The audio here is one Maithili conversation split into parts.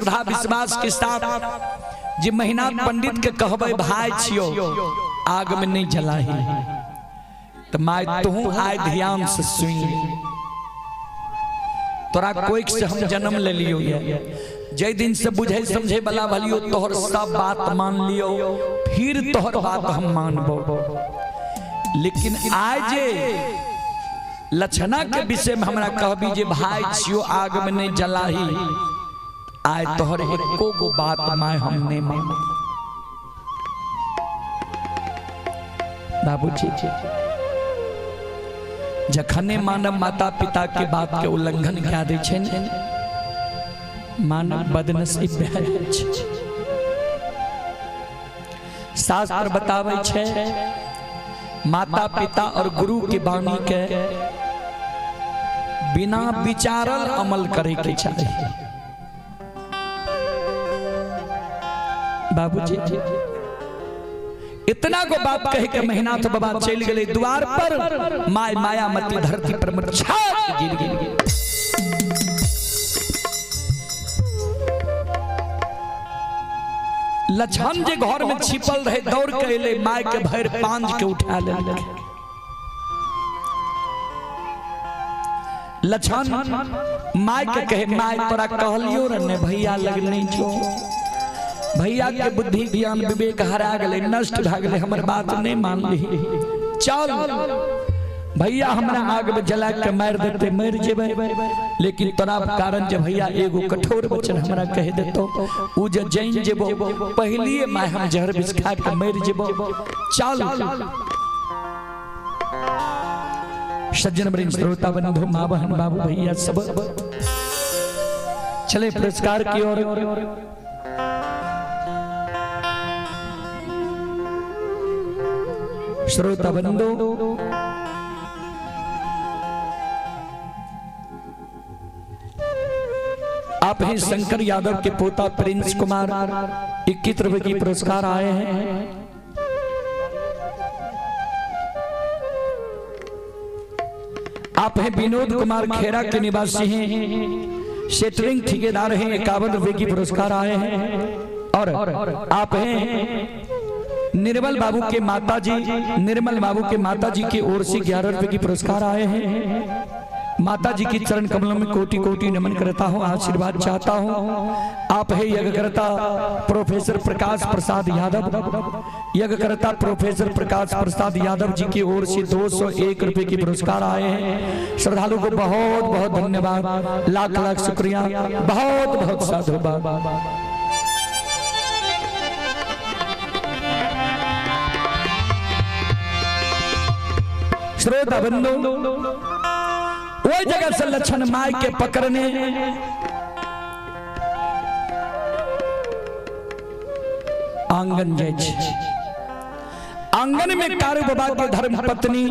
श्रद्धा विश्वास के साथ जे महिनाथ पंडित के कहबै भाई छियो आग में नहीं जलाही, तो my तू आय ध्यान से सुन ले। तोरा कोई से हम जन्म ले लियो, जै दिन से बुझे समझे वाला भलियो तोहर सब बात मान लियो, फिर तोहर बात हम मानबो। लेकिन आज लक्षणा के विषय में हमरा कहबी जे भाई छियो आग में नहीं जलाही, आय तोहर एको गो बात my हम नहीं मानब। बाबूजी जखने मानव माता पिता के बात के उल्लंघन कए दै छै ने, मानव बदनसीब भए जाइ छै। शास्त्र बताबै छै माता पिता और गुरु के वाणी के बिना विचारल अमल करे के चाही। बाबूजी इतना को बात कह के महिनाथ बाबा चल गए द्वार पर, my Mayamati धरती पर मूर्छा गिर गई। लक्षण जे घर में छिपल रहे दौड़ के अले, my के भर पांज के उठा ले। लक्षण my के कहे my तोरा कहलियो रे ने भैया लग नहीं जो, भैया के बुद्धि ज्ञान विवेक हरा गए, नष्ट भा गए, हमर बात नहीं मान ली। चल भैया हमरा आग में जला के मार देते मर जेबै, लेकिन तोरा कारण जे भैया एगो कठोर वचन हमरा कह देतो, उ जे जैन जेबो पहलिए my हम जहर विष खा के मर जेबो। चल सज्जन वृंद श्रोता बंधु माँ बहन बाबू भैया सब चले पुरस्कार की ओर। श्रोता बंधु आप हैं शंकर यादव के पोता प्रिंस कुमार, 21 रुपए की पुरस्कार आए हैं। आप हैं विनोद कुमार खेड़ा के निवासी हैं, सेटरिंग ठेकेदार हैं, 51 रुपए की पुरस्कार आए हैं। और आप हैं निर्मल बाबू के माताजी, निर्मल बाबू के माताजी की ओर से 11 रुपए की पुरस्कार आए हैं। माता जी की चरण कमलों में कोटि कोटि नमन करता हूँ, आशीर्वाद चाहता हूँ। आप है यज्ञकर्ता प्रोफेसर प्रकाश प्रसाद यादव, यज्ञकर्ता प्रोफेसर प्रकाश प्रसाद यादव जी की ओर से 201 रुपए की पुरस्कार आए हैं। श्रद्धालु को बहुत बहुत धन्यवाद, लाख लाख शुक्रिया, बहुत बहुत साधुवाद। श्रोता बंधु वही जगह से लक्षण my के पकड़ने आंगन जाय छै। आंगन में कारू बाबा के धर्म पत्नी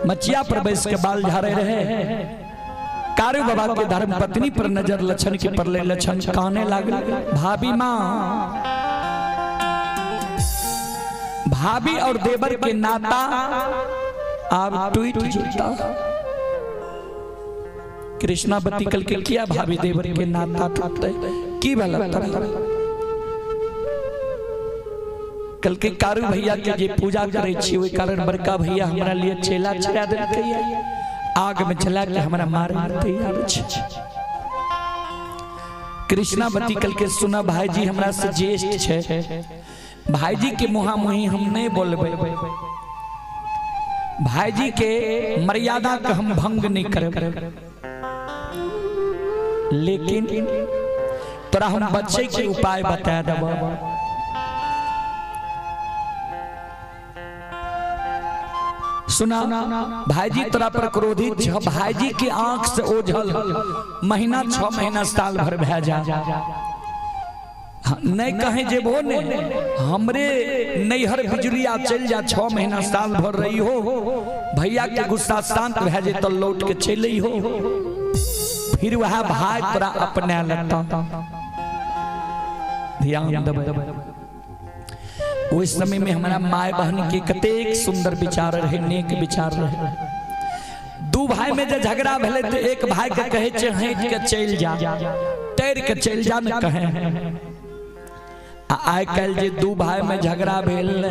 मचिया पर बैस के बाल झाड़े रहे। कारू बाबा के धर्म पत्नी पर नजर लक्षण के पड़ले, लक्षण काने लागल, भाभी माँ भाभी और देवर के नाता आप टूट जुता। कृष्णावती कल के किया भाभी देवर के नाता टूटते की भला कल के कारू भैया के जे पूजा करे छी ओहि कारण बड़का भैया हमरा लिए चेला चढ़ा देलकै, आग में जला के हमरा मारे तैयार छै। कृष्णावती कल के सुना भाईजी हमरा से ज्येष्ठ छै, भाईजी के मुहा मुही हम नहीं बोलबै, भाईजी के मर्यादा के हम भंग नहीं करब, लेकिन तोरा हम बच्चे के उपाय बता देब। सुना भाईजी तोरा पर क्रोधित छ, भाईजी के आंख से ओझल महीना 6 महीना साल भर भै जा, नहीं कहे जेबो ने हमरे नैहर बिजुलिया चल जा, 6 महीना साल भर रही हो, भैया के गुस्सा शांत भै जे तो लौट के चल हो, फिर वह भाई तोरा अपने लगता। ध्यान देबै उस समय में हमारा my बहन के कतेक सुंदर विचार रहे, नेक विचार रहे। दू भाई में जे झगड़ा भेलै तऽ एक भाई के कहै छै हटि के चलि जा, तैर के चलि जा ने कहे। आ आइ काल्हि जे दू भाई में झगड़ा भेल ने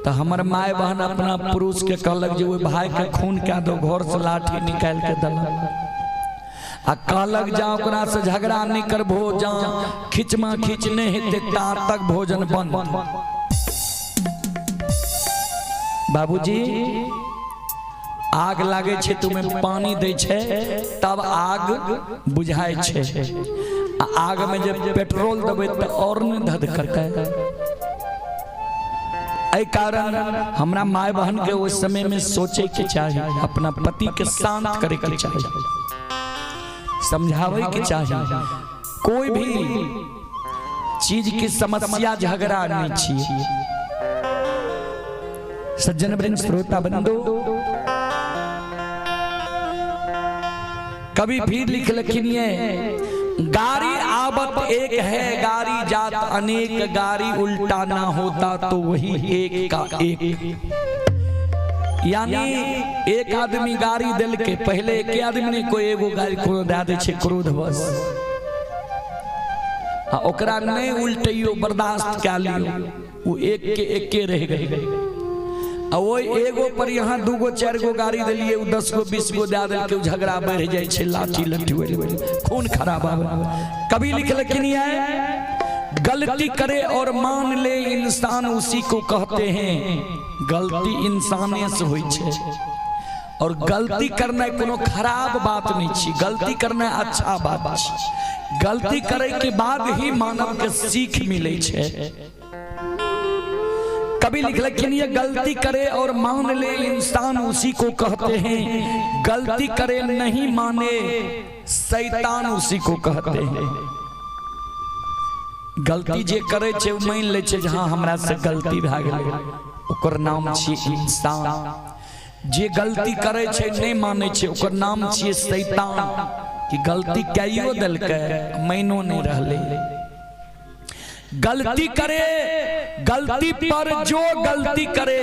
तऽ हमर माय बहन अपना पुरुष के कहलक जे ओहि भाई के खून कए दो, घर से लाठी निकालि के देलक आ कहलक जा ओकरा से झगड़ा नहीं करबो, जा खिचमा खिच नहीं हेतै ता तक भोजन बंद। बाबूजी आग लागे छै तो में पानी दै छै तब आग बुझाय छै, आ आग में जब पेट्रोल देबै तऽ और नहि धधकतै। एहि कारण हमरा माय बहन के ओहि समय में सोचे के चाही, अपना पति के शांत करे के चाही, समझावे के चाही। कोई भी चीज की समस्या झगड़ा नहीं छियै। सज्जन वृंद श्रोता बंधु, कभी भी लिख लखिन गारी आवत एक है गारी जात अनेक, गारी उल्टा ना होता तो वही एक का एक। यानी एक आदमी गारी दिल के पहले एक आदमी ने कोई एगो गारी कोनो दे दै छै क्रोध बस, आ ओकरा नहीं उल्टैयो बर्दाश्त कए लियो, वो एक के एके रह गई। आ वही एगो पर यहाँ दूगो चार गो गाड़ी दिलिए, उ 10 गो 20 गो दे देलकै, झगड़ा बढ़ जाइ छै, लाठी लट्ठी खून खराब आवे। कभी लिखलखिन है गलती करे और मान ले इंसान उसी को कहते हैं। गलती इंसाने से होइ छै और गलती करना कोनो खराब बात नहीं छी, गलती करना अच्छा बात छी। गलती करे के बाद ही मानव के सीख मिले छै। कभी लिखलखिन ये गलती करे और मान ले इंसान उसी को कहते हैं, गलती करे नहीं माने शैतान उसी को कहते हैं। गलती जे करे छै उ मान ले छै जे हाँ हमरा से गलती भए गेलै, ओकर नाम छियै इंसान। जे गलती करे छै नहीं माने छै ओकर नाम छियै शैतान, कि गलती कैयो देलकै मानियो नहीं रहलै। गलती करे, गलती पर जो गलती करे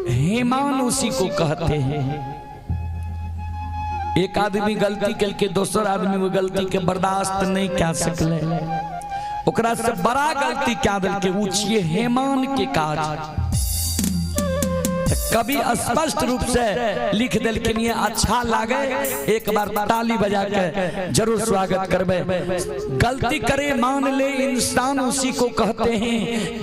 हेमान उसी को कहते हैं। एक आदमी गलती करके दोसर आदमी वो गलती के बर्दाश्त नहीं कर सकले, ओकरा से बड़ा गलती क्या देलकै उ छियै हेमान के काज। कभी स्पष्ट रूप से लिख देलखिन ये अच्छा लागे, एक बार ताली बजा के जरूर स्वागत करबे। गलती करे मान ले इंसान उसी को कहते हैं,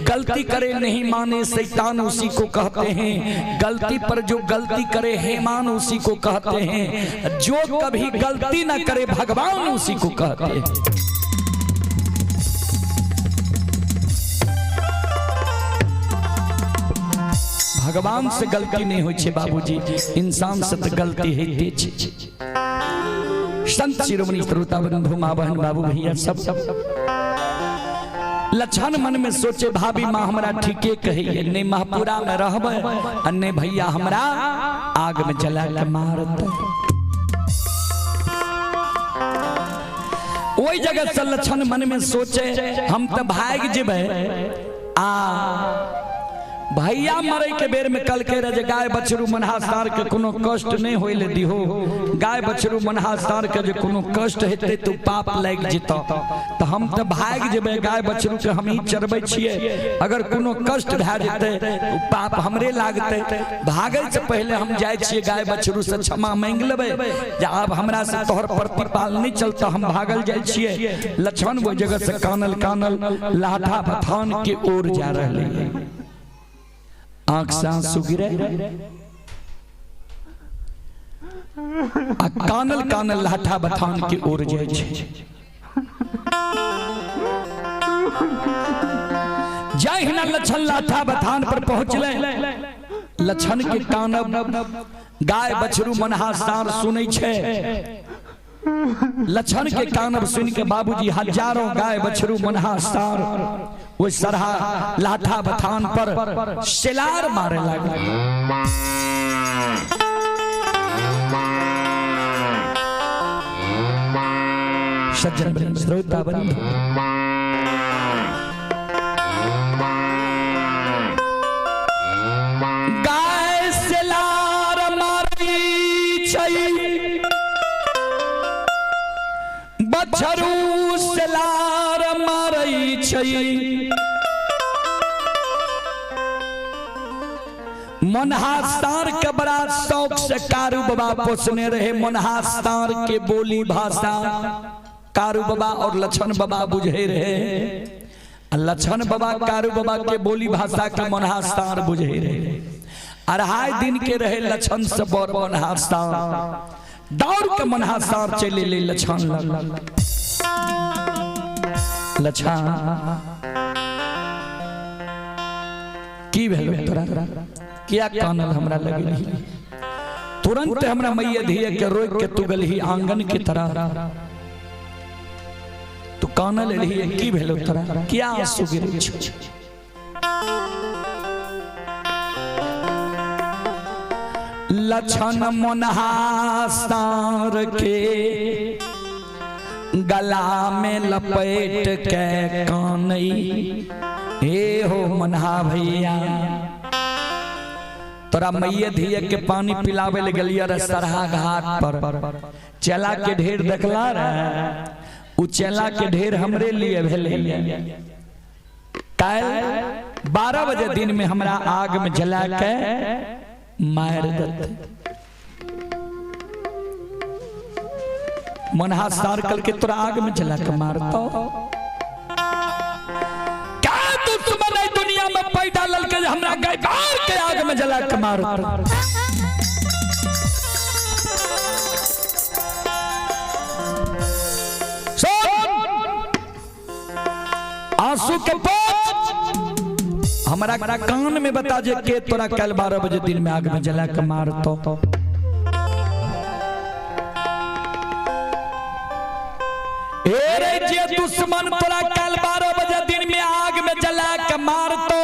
गलती करे नहीं माने शैतान उसी को कहते हैं, गलती पर जो गलती करे हेमान उसी को कहते हैं, जो कभी गलती ना करे भगवान उसी को कहते हैं। भगवान से गलती नहीं होई छे बाबूजी, इंसान से तो गलती होइते छे। संत शिरोमणि श्रोता बंधु माँ बहन बाबू भैया सब लक्षण मन में सोचे भाभी माँ हमरा ठीके कहिए, नहीं महपुरा में रहबै आ नहीं भैया हमरा आग में जला के मारतै। ओहि जगह से लक्षण मन में सोचे हम तो भागि जेबै, आ भैया मरे के बेर में कल के रहे गाय बछरू मनहा सार के कोनो कष्ट नहीं होइले दिहो, गाय बछरू मनहा सार के जे कोनो कष्ट हेतै तो पाप लागि जेतौ, तो हम तो भागि जेबै, गाय बछरू के हम ही चरबै छियै, अगर कोनो कष्ट भए जेतै तो पाप हमरे लागतै। भागै से पहले हम जाइ छियै गाय बछरू से क्षमा मांगि लेबै जे आब हमरा से तोहर प्रतिपाल नहीं चलता, हम भागल जाइ छियै। लक्ष्मण ओहि जगह से कानल कानल लाठा बथान के ओर जा रहलै, आंख से आंसू गिरे आ कानल कानल लाठा बथान के ओर जाइ छै। जहिना लक्षण लाठा बथान पर पहुंचले, लक्षण के कानब गाय बछरू मनहा सार सुनै छै। लक्षण के कानब सुन के बाबूजी हजारों गाय बछरू मनहा सार वो सरहा लाठा बथान पर शिलार मारे लागल। सज्जन वृंद श्रोता बंधु, गाय शिलार बछरू से लार मारै छै। मनहा सार के बड़ा शौक से कारू बाबा पोसने रहे। मनहा सार के बोली भाषा कारू बाबा और लक्षण बाबा बुझे रहे। लक्षण बाबा कारू बाबा के बोली भाषा के मनहा सार बुझे रहे। अढ़ाई दिन के रहे लक्षण से बड़ मनहा सार, दौड़ के मनहा सार चले ले लक्षण लग। लक्षण की भेलो तोरा, किया कानल हमरा लगली? तुरंत हमरा मैया धिया के रोक के तू गलही आंगन के तरह, तू कानल एलही, की भेलो तोरा, किया आंसू गिरै छौ? लक्षण मनहा सार के गला में लपेट के कानई। हे हो मनहा भैया, तोरा मैया धिया के पानी पिलावे ले गेलियै रे सरहा घाट पर, चेला के ढेर देखला रे, उ चेला के ढेर हमरे लिए भेलै। काल्हि 12 बजे दिन में हमरा आग में जला के मार देते। मनहा सार कल के तोरा आग में जला के मारतो। क्या दुश्मन है दुनिया में पैदा ललके हमरा गाय बार के आग में जला के मारतो। आंसू के पोछ हमरा कान में बता जे के तोरा कल 12 बजे दिन में आग में जला के मारतो। ए रे जे दुश्मन तोरा कल 12 बजे दिन में आग में जला के मारतो,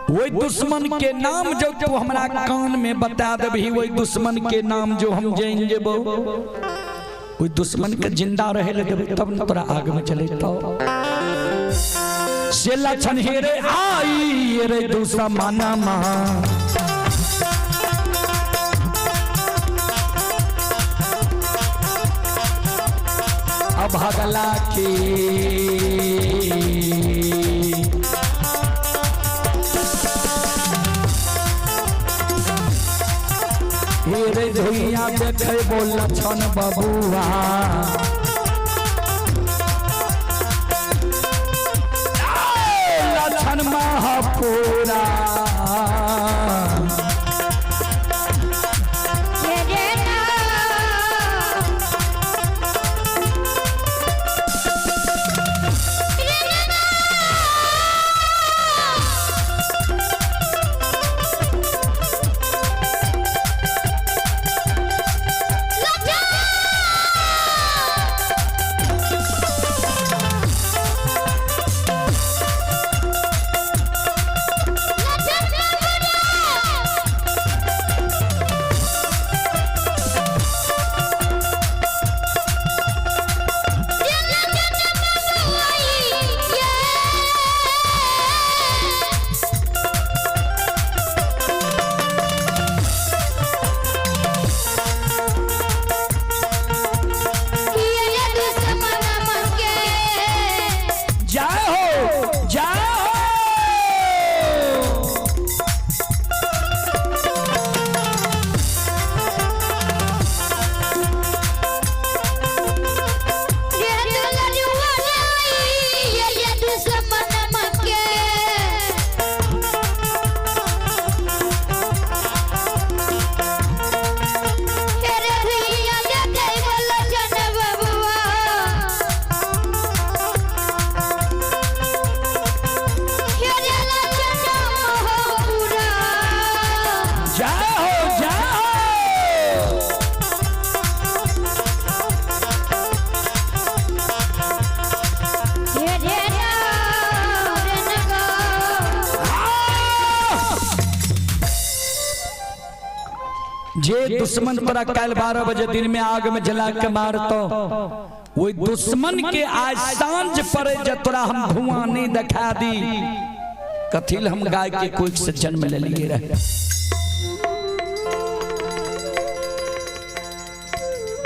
वही दुश्मन के नाम जो तू हमरा कान में बता देबही, वही दुश्मन के नाम जो हम जान जेबो, वही दुश्मन के जिंदा रहे ले देबो तब न तोरा आग में जलेतो। से लक्षण हेरे आई रे दुश्मन मा, अभगला के हेरे धुइया देखे बोल लक्षण बबुआ, लक्षण महापुरा। जे दुश्मन तोरा कल 12 बजे दिन में आग में जला के मारतो, वही दुश्मन के आज सांझ पड़े जे तोरा हम धुआं नहीं दिखा दी, कथिल हम गाय के कोख से जन्म ले लिए रहे।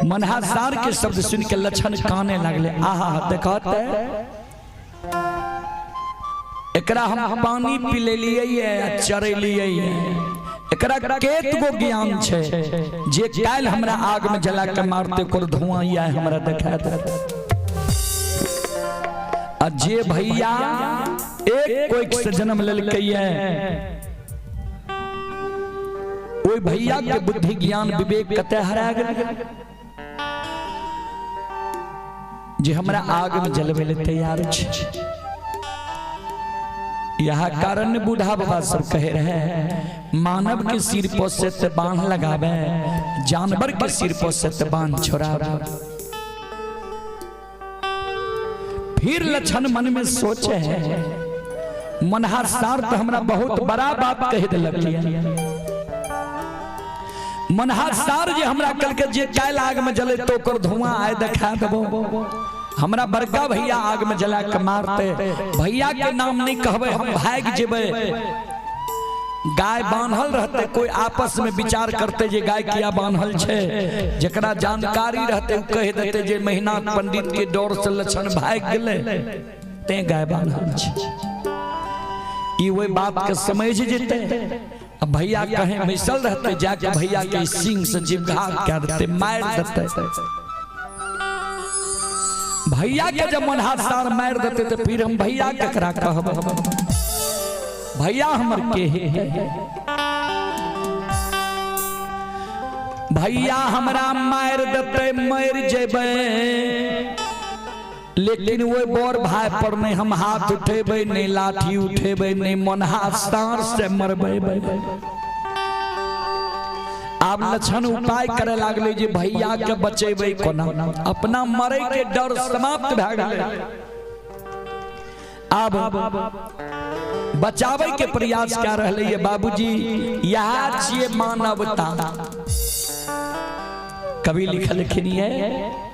मनहा सार के शब्द सुन के लक्षण काने लगले। आहा देखत एकरा हम पानी पी लेलिए है चरेलिए है, एकरा केत गो ज्ञान छे जे काल हमरा आग में जला के मारते ओकर धुआं या हमरा देखा दे। आ जे भैया एक कोई से जन्म लेलकै है ओई भैया के बुद्धि ज्ञान विवेक कते हरा गेल जे हमरा आग में जलवे ले तैयार छे। यह कारण बूढ़ा बाबा सब कहे रहे मानव के सिर पर से ते बांध लगावे, जानवर के सिर पर से ते बांध छोड़ावे। फिर लक्षण मन में सोचे है मनहा सार तो हमरा बहुत बड़ा बात कह दिलक। मनहा सार जे हमरा कल के जे काल आग में जले तो ओकर धुआं आए देखा देबो, हमरा बड़का भैया आग में जला के मारते, भैया के नाम नहीं कहबे हम भाग जेबे। गाय बान्हल रहते कोई आपस में विचार करते जे गाय किया बान्हल छे, जकरा जानकारी रहते कह देते जे महीना पंडित के डर से लक्षण भाग गेले ते गाय बान्हल छे। ई वही बात के समझ जेते। अब भैया कहे बैसल रहते जाके भैया के सिंह से जीवघात कर देते मार देते। भैया के जब मनहा सार मार देते तो फिर हम भैया केकरा कहब, भैया हमर के है, भैया हमरा मार देते मर जेबै, लेकिन वो बड़ भाई पर नहीं हम हाथ उठेबै, नहीं लाठी उठेबै, नहीं मनहा सार से मरबै। आब लक्षण उपाय करे लागले जे भैया के बचेबै कोना, अपना मरे के डर समाप्त भए गेलै। आब बचावे के प्रयास क्या रहले ये बाबूजी, यह छिए मानवता। कवि लिखलखिन है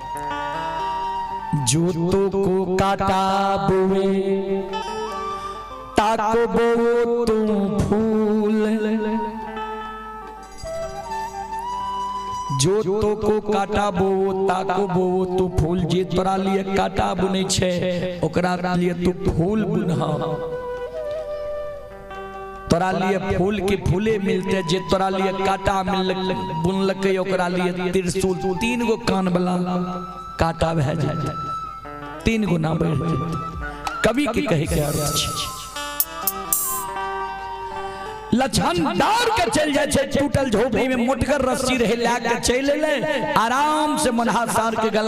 जूतों को काटा बुए ताको बो तुम फूल, जोतो को काटा बो ताको बो तू फूल, जे तोरा लिए काटा बुनै छे ओकरा लिए तू फूल बुनह, तोरा लिए फूल के फूले मिलते, जे तोरा लिए काटा मिल बुनलकै ओकरा लिए त्रिशूल 3 गो कान वाला काटा भए जेतै, 3 गुना बढ़ जेतै। कवि के कहे के अर्थ छै लक्षण दौड़ के चल जाए छे, टूटल झोपड़ी में मोटगर रस्सी रहे ला के चल ले, आराम से मनहा सार के गला